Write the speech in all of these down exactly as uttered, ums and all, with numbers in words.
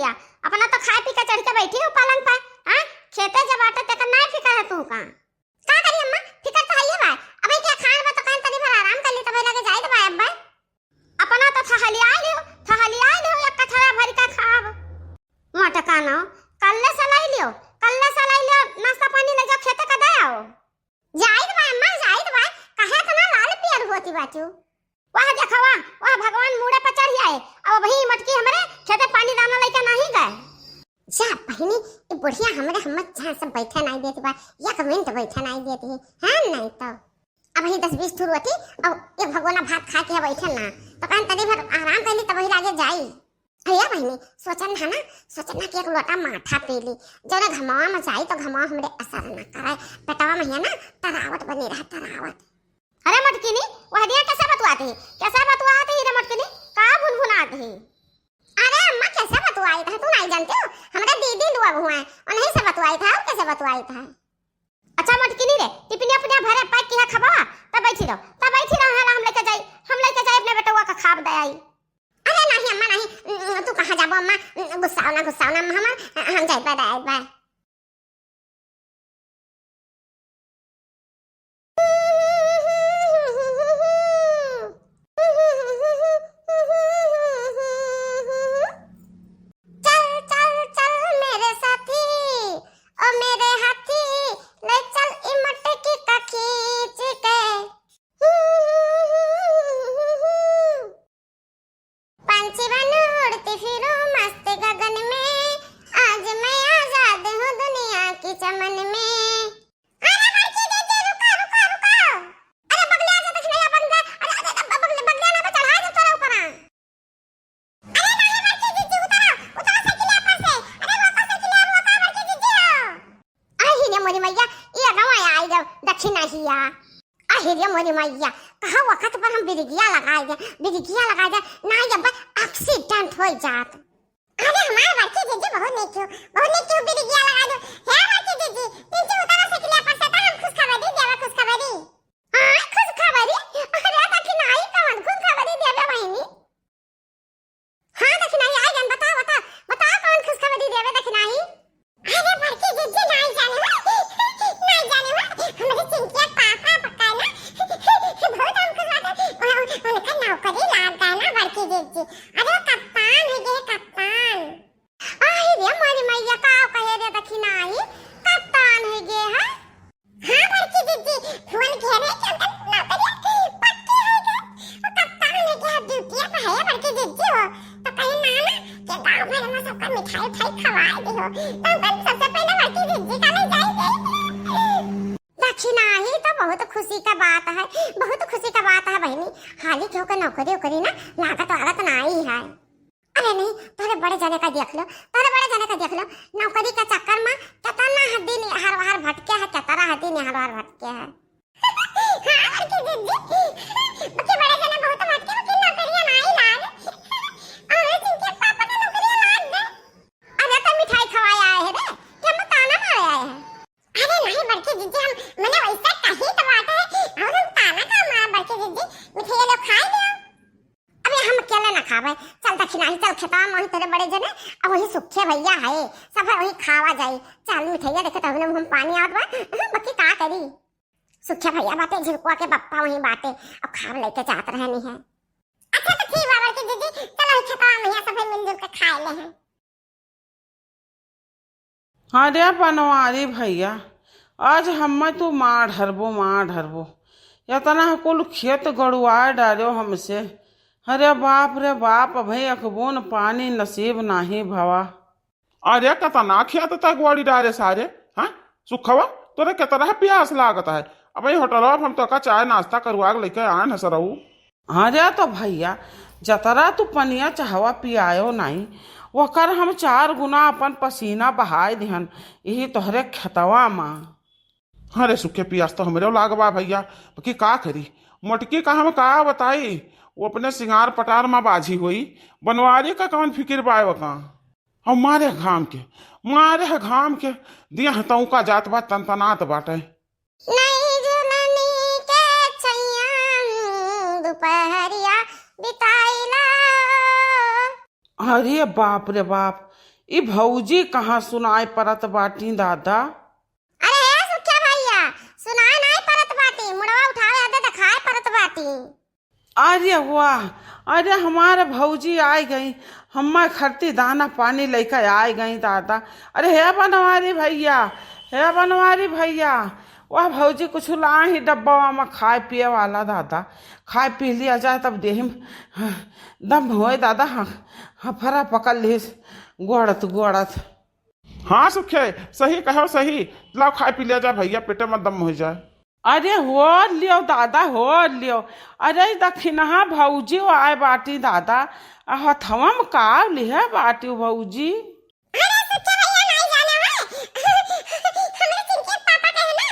या, अपना तो खाए पी के चढ़ के बैठी हो पलंग पर, हाँ? खेते जब आटे तेकर नाय फिकर है तू का? का करी अम्मा, फिकर तो हइये बा। अबे के खान बा तो कहन तनी भर आराम कर ली, तबे लगे जाई तो बा अब्बा। अपना तो थहलियाई लियो, थहलियाई लियो, एक कठरा भर के खाब। मोटका ना, कल्ले सलाई लियो, कल्ले सलाई लियो, नाश्ता पानी ले जाओ, खेते का दे आओ। जाइत बा अम्मा, जाइत बा, काहे इतना लाल पियर होती बाचू? वाह देखवा, वाह भगवान मूड़े पर चढ़ आए। अब वही मटकी हमरे खेते पानी दाना लेके नहीं गए। जा बहिनी, ई बुढ़िया हमरे, हमर जहाँ से बैठे नहीं देती बा, एक मिनट बैठे नहीं देती है, हाँ नहीं तो। अब ही दस बीस ठुर होती, अब एक भगोना भात खा के बैठे ना, तो कहन तनी भर आराम कर ली, तब वही लागे जाई। अरे बहिनी, सोचन है ना, सोचन ना कि एक लोटा माठा पी ली, जौन घमावा में जाई तो घमावा हमरे असर ना करे, पेटवा में है ना, तरावत बनी रहा, तरावत। अरे मटकिनी, वह दिया कैसे बतुआत ही, कैसे बतुआत ही रे मटकिनी, का भुनभुनात ही? अरे अम्मा, कैसे बतुआई था, तू नहीं जानती हो, हमरे दीदी लोग हुआ है, उन्हीं से बतुआई था, और कैसे बतुआई था? अच्छा मटकिनी रे, टिफिन अपने भरे पैक किया खबा, तब बैठी रहो, तब बैठी रहो, हम लेके जाई, हम लेके जाई अपने बेटवा का खाब दे आई। अरे नहीं अम्मा नहीं, उम, तू कहाँ जाबो अम्मा, उम, गुस्साओ ना, गुस्साओ ना अम्मा, हम, हम जाए बा, बा। चल, चल, चल मेरे साथी, ओ मेरे हाथी, ले चल ई मटकी का खींच के। पंछी बन उड़ती फिरूं मस्त गगन में, आज मैं आजाद हूँ दुनिया की चमन में। अरे बड़की जीजी, रुका, रुका, रुका। अरे बगले आजा, देख नहीं अपन का, अरे, अरे, अरे, बगले, बगले ना पे चढ़ा दे तोरा ऊपर आ। अरे नहीं बड़की जीजी, उतरा, उतरा साइकिल पर से। अरे वो तो साइकिल है, वो का बड़की जीजी हो। अरे रे मोरी मैया, ये गाँव आई गयो, दक्षिणा हिया। अरे रे मोरी मैया, कहाँ वक्त पर हम बिरिगिया लगाए दे, बिरिगिया लगाए दे, ना ये भाई एक्सीडेंट हो जात। अरे हमारे बड़की जीजी बहुत नीक हो, बहुत नीक हो, बिरिगिया लगा दो। हे बड़की जीजी, तीन से उतारा साइकिल पर से, तो हम खुशखबरी देवे, खुशखबरी। हाँ, खुशखबरी? अरे दक्षिणा आई कौन खुशखबरी देवे बहिनी? हाँ, दक्षिणाई, आई गन, बताओ, बताओ, बताओ, कौन खुशखबरी देवे दक्षिणाई? अरे, बड़की जीजी, नाई जाने हो, नाई जाने हो, हमरे चिंकिया पापा पक्का ना, बहुत हम खुश बाटे, उन-, उन-, उनका नौकरी लाग गया ना, बड़की जीजी। अरे, वो कप्तान है, ये कप्तान। आई रे मोरी मैया, का कहे रे दक्षिणाई, कप्तान है ये, है? हाँ बड़की जीजी, भुवन घेरे के अंदर नौकरिया पक्की है के। वो कप्तान है के, ड्यूटिया पे है बड़की जीजी हो। तो कहीं ना ना के गाँव भर में सबका मिठाई उठाई खवाए दे हो। तो हम कल सबसे पहले बड़की जीजी का ले जाएंगे। दक्षिणा ही तो बहुत खुशी का बात है, बहुत खुशी का बात है बहिनी। हाली क्यों के नौकरी उकरी ना लागत वागत ना आई है। अरे नहीं, तोरे बड़े जने का देख लो, तोरे बड़े जने का देख लो, नौकरी के चक्कर में कितना दिन हर बार भटके है, कितना दिन हर बार भटके है। हाँ, बड़की जीजी, बाकी बड़े जने बहुत भटके, बाकी नौकरियां नहीं लाग। और जिनके पापा का नौकरियां लाग गए। अरे तो मिठाई खवाए आए हैं रे, कि हम ताना मारे आए हैं? अरे नहीं बड़की जीजी, हम मने वैसे कही तो बात है, और हम ताना का मार बड़की जीजी, मिठाई लोग खाए ले। अबे हम अकेले ना खाबे, चल दक्षिणाही, चल खेतवा में वही तेरे बड़े जने, अब वही सुखे भैया है, सब है वही खावा जाई। चल मिठाइया देखे तो हमने मुंह में पानी आवत बा, हाँ, बाकी का करी, सुखे भैया बाटे, झिलकुआ के पप्पा वही बाटे, अब खाब लेके जात रहनी है। अच्छा तो ठीक बा बड़की जीजी, चलो वही खेतवा में सब है मिलजुल के खाए ले हैं। अरे बनवारी भैया, आज हम्मे तू मार ढरबो, मार ढरबो। इतना कुल खेत गड़ुआ डार्यो हमसे। अरे बाप रे बाप, अबहीं एक बून पानी नसीब नाही भवा। अरे कतना खेत तक गड़ी डारे सारे, हाँ? सुखवा, तोरे कितना प्यास लागत है। अबहीं होटलवा पर हम तोका चाय नाश्ता करवा के लेके आए न सरऊ। अरे तो भैया, जतरा तू पनिया चहवा पियायो नाई, वकर हम चार गुना अपन पसीना बहाए दिहन, यही तोहरे खेतवा मा। अरे सुखे पियास तो हमरे लागबा भैया, बाकी का करी, मोटकी का हम का बताई, वो अपने सिंगार पटार मा बाझी होई, बनवारी का कौन फिकिर बाय वका। हम मारे घाम के, मारे घाम के, दिया हतऊ का जात बा तनतनात बाटे। नई झुलनी के छैया दुपहरिया बिताइला। अरे बाप रे बाप, ई भौजी कहाँ सुनाए परत बाटी दादा? अरे हे सुख्या भैया, सुनाए नाई परत बाटी, मुड़वा उठावे आदे देखाए परत बाटी। अरे वाह, अरे हमार भौजी आइ गई, हम्मा खरती दाना पानी लइके आइ गई दादा। अरे हे बनवारी भैया, हे बनवारी भैया, वाह भौजी कुछ लाही डब्बा में खाए पिए वाला दादा, खाए पी लिया जाए तब देहिम दम होए दादा। हाँ, हफरा पकड़ लिहिस गोड़त गोड़त। हाँ सुखे, सही कहो सही, लाओ खाए पी लिया जाए भैया, पेटे में दम होइ जाए। अरे हो लियो दादा, हो लियो। अरे दखिनहा भौजी आए बाटी दादा, आ हथवा में का लिहे बाटी भौजी? अरे सुखे भैया नाई जाने वाले, हमरे चिंकी पापा के है ना,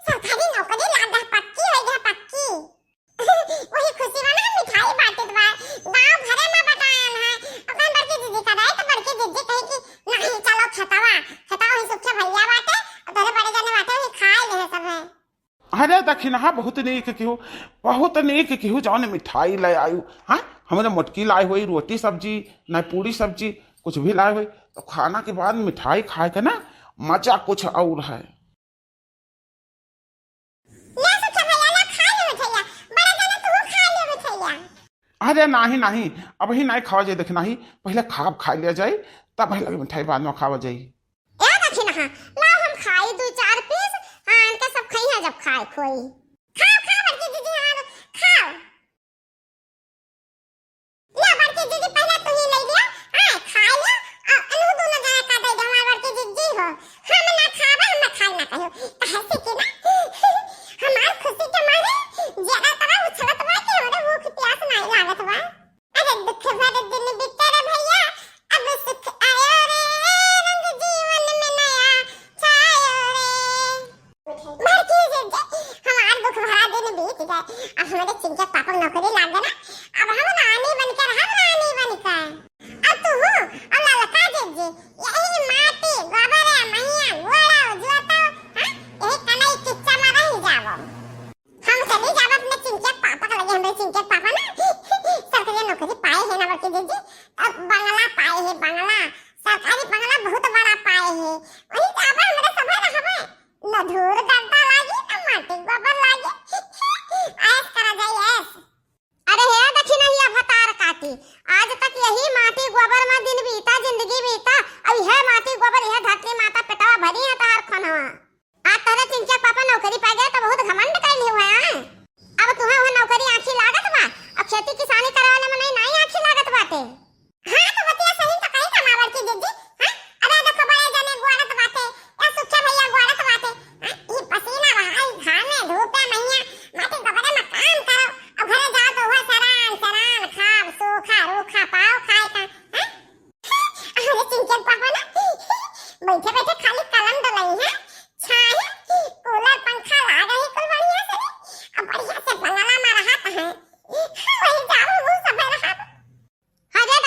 सरकारी नौकरी लाग गए, पक्की होइ गए, पक्की। वही खुशी में ना मिठाई बांटत बा, गांव भरे में बटायन है। अपन बड़की दीदी का रहे तो बड़की दीदी कही कि नहीं चलो खेतवा, खेतवा वही सुखे भैया बाटे और तोरे बड़े जाने बाटे वही खाए ले सब है। अरे दखिनहा बहुत नीक किहू, बहुत नीक किहू, जौन मिठाई ले आयु। हाँ, हमरे मोटकी लाए हुई रोटी सब्जी, न पूरी सब्जी, कुछ भी लाए हुई, तो खाना के बाद मिठाई खाए के ना मजा कुछ और है। ले सुखे भैया, ले खा ले मिठाइया, बड़ा जाने तू खा ले मिठाइया। अरे नाही नाही, अबही नाही खावा जाए, देख नाही, पहले खाब खाए लिया जाए, तब पहले मिठाई बाद में खावा जाए। ए दखिनहा, लाओ हम खाई दू चार पीस, हाँ इनका सब खाई है जब खाए खोई। खाओ खाओ बड़की दीदी, हाँ खाओ। ला बड़की जीजी, पहले तू ही ले लियो, आए, खा लियो, और इन्हू दोनों जना का दे दे, हमार बड़की जीजी हो। हम ना खाबे, हम ना खाए ना कहियो। काहे से कि ना, हमार खुशी के मारे ज्यादा तरह उछलत बा कि हमरे भूख प्यास नाई लागत बा। अरे दुख भरे दिन बीते रे भैया, अब सुख आयो रे, रंग जीवन में नया छायो रे। बड़की जीजी, हमार दुख भरा दिन बीत गए। अब हमरे चिंके पापा के नौकरी लाग गए ना, अब हम रानी बन के रहब, रानी बन के। अब तू हूँ, अब ललका जीजी, यही माटी, गोबर, मैया, गोड़ा, जोता, हाँ, यही कनई किच्चा में रह जाबो। हम चली जाब अपने चिंके पापा के लगे, हमरे चिंके पापा ना सरकारी नौकरी पाए है ना बड़की जीजी, अब बंगला पाए है, बंगला, सरकारी बंगला बहुत बड़ा पाए है, वही जाबे हमरे सभे रहबे। न धूर गद्दा लागी, न माटी गोबर लागी। ऐश करा जाई, ऐश। अरे हे दखिनहिया भतार काटी, आज तक यही माटी गोबर में दिन बीता, जिंदगी बीता, अब यह माटी गोबर, यह धरती माता पेटवा भरी है तहार खनवा। आज तोहरे चिंके पापा नौकरी पा गए तो बहुत घमंड कर लियो है, हाँ? अब तुम्हें वह नौकरी आँखी लागत बा, अब खेती किसानी करे वाले मनई नाई आँखी लागत बाटे। हाँ, तो बतिया सही तो कही था, माँ बड़की दीदी। हाँ, अबे देखो, बड़े जने गोड़त बाटे, या सुखे भैया गोड़त बाटे। हाँ, ई पसीना बहाई, घामे धूपे मैया, माटी गोबरे में काम करो, अब घरे जाओ तो हुआ सरान, सरान, खाब, सूखा, रूखा, पाओ खाए का। हाँ? अरे चिंचन पापा ना, बैठे बैठे खाली कलम डोलाई है, छाहे, कूलर पंखा लाग है कुल बढ़िया से, अब बढ़िया से बंगला में रहत है। वही जाओ, वो सब रहा। अरे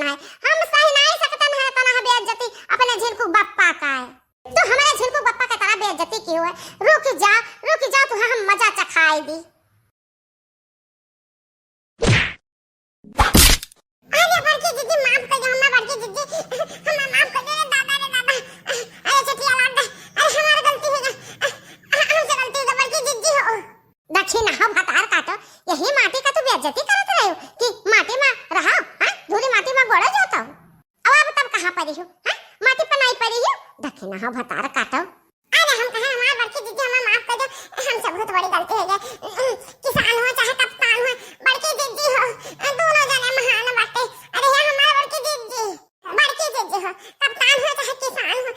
है, हम सही नाहीं सकतन है तना बेइज्जती अपने झिनकू बप्पा का है। तू हमारे झिनकू बप्पा के तरह बेइज्जती कियो है? रुक जा, रुक जा, तू हम मजा चखाई दी। अरे बड़की जिज्जी, माफ कर दो, हमार बड़की जिज्जी, हमार माफ कर दो रे दादा, रे दादा। अरे चटिया लाड, अरे हमार गलती हो गया, हमसे गलती हो गया बड़की जिज्जी हो। दखिनहा भतार काटो, यही माटी का तू बेइज्जती करत रहे हो कि माटी में रहो, हाँ? धूरी माटी में गोड़ो जाता हो। अब, अब तब कहाँ परी हो, हाँ? माटी पर नहीं परी हो, दखिनहा भतार काटो। अरे हम कहे हमार बड़की जिज्जी हमें माफ कर दो, हमसे बहुत बड़ी गलती हो गई। किसान हो चाहे कप्तान हो, बड़की जिज्जी हो, दोनों जने महान बाटे। अरे ये हमार बड़की जिज्जी, बड़की जिज्जी हो, कप्तान हो चाहे किसान हो,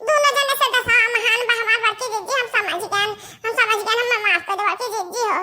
दोनों जने से दसा महान बा हमार बड़की जिज्जी। हम समझ गए, हम समझ गए, हमें माफ कर दो बड़की जिज्जी हो।